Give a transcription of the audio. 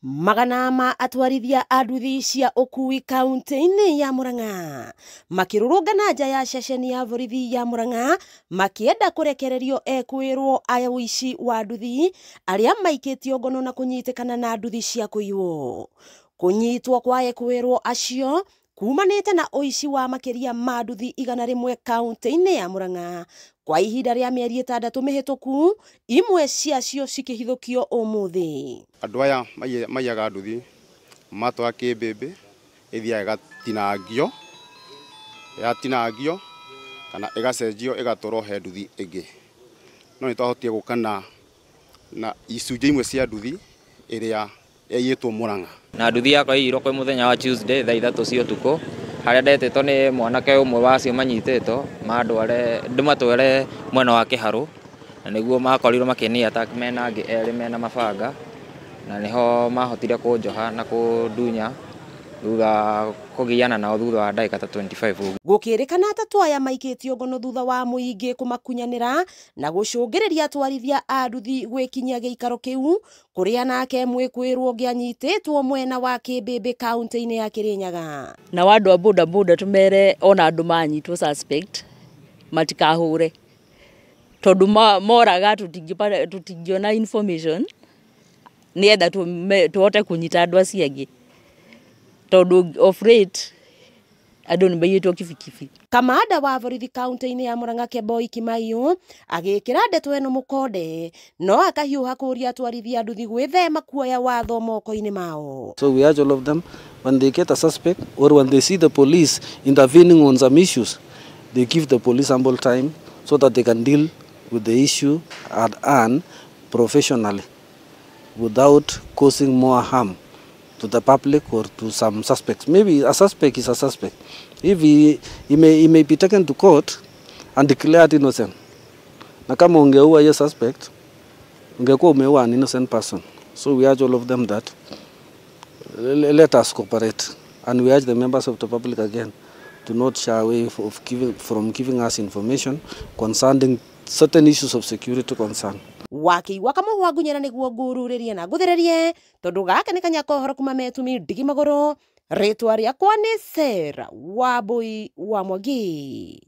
Magana ma atwarithia a nduthi cia ũkui kaunti-inĩ ya Murang'a makĩrũrũngana nja ya ceceni ya borithi ya Murang'a makĩenda kũrekererio ekwĩrwo a ũici wa nduthi arĩa maikĩtio ngono na kũnyitĩkana na nduthi cia kũiywo. Kũnyitwo kwa ekwĩrwo acio kumanĩte na ũici wa makĩria ma nduthi 100 kaunti-inĩ ya Murang'a kwa ihinda rĩa mĩeri 6 mĩhĩtũku, imwe ciacio cikĩhithũkio ũmũthĩ. Andũ aya maiyaga nduthi matwara kĩmbĩmbĩ ĩthiaga ĩgatinangio, yatinangio kana ĩgacenjio ĩgatwarwo he nduthi ĩngĩ. No nĩtwahotire gũka na icunjĩ imwe cia nduthi ĩrĩa yaiyĩtwo Murang'a. Na nduthi yakwa yaiyirwo kwĩ mũthenya wa Tuesday thaa 3 cia ũtukũ, harĩa ndetĩtwo nĩ mwanake ũmwe wa acio manyitĩtwo mandware ndĩmatware mwena wa Kĩharũ, na nĩguo makorirwo makĩni attack mena angĩ erĩ mena mabanga, na nĩho mahotire kũnjoha na kũndunya thutha kũgiana nao thutha wa ndagĩka ta 25 ũguo. Gũkĩrĩkana atatũ aya maikĩtio ngono thutha wa mũingĩ kũmakunyanĩra na gũcũngĩrĩria atwarithia a nduthi gwĩkinyia gĩikaro kĩu kũrĩa nake mwĩkwĩrwo ũngĩ anyitĩtwo mwena wa Kĩmbĩmbĩ kaunti-inĩ ya Kĩrĩnyaga. Na andũ a boda boda tũmere ona andũ manyitwo suspect matikahũre tondũ moraga tũtingĩona information nĩgetha tũhote kũnyita andũ acio angĩ tondũ of rate andũ nĩmaiyĩtwo kibikibi. Kamanda wa borithi kaunti-inĩ ya Murang'a Kemboi Kimaiyo agĩkĩra ndeto ĩno mũkonde no akahiũha kũria atwarithia nduthi gwĩthema kuoya watho moko-inĩ mao. So we urge all of them, when they get a suspect or when they see the police intervening on some issues, they give the police ample time so that they can deal with the issue at hand professionally without causing more harm to the public or to some suspects. Maybe a suspect is a suspect. If he may be taken to court and declared innocent. Na kama ungeua hiyo suspect, ungekuwa umeua an innocent person. So we urge all of them that let us cooperate, and we urge the members of the public again to not shy away from giving us information concerning certain issues of security concern. Wakĩigua kamũhwa ngunyĩra nĩguo ngururĩrie na ngũthĩrĩrie tondũ gaka nĩ kanya kohoro kuma metumi ndigi magũrũ. Rĩtwa rĩakwa nĩ Sarah Wambui wa Mwangi.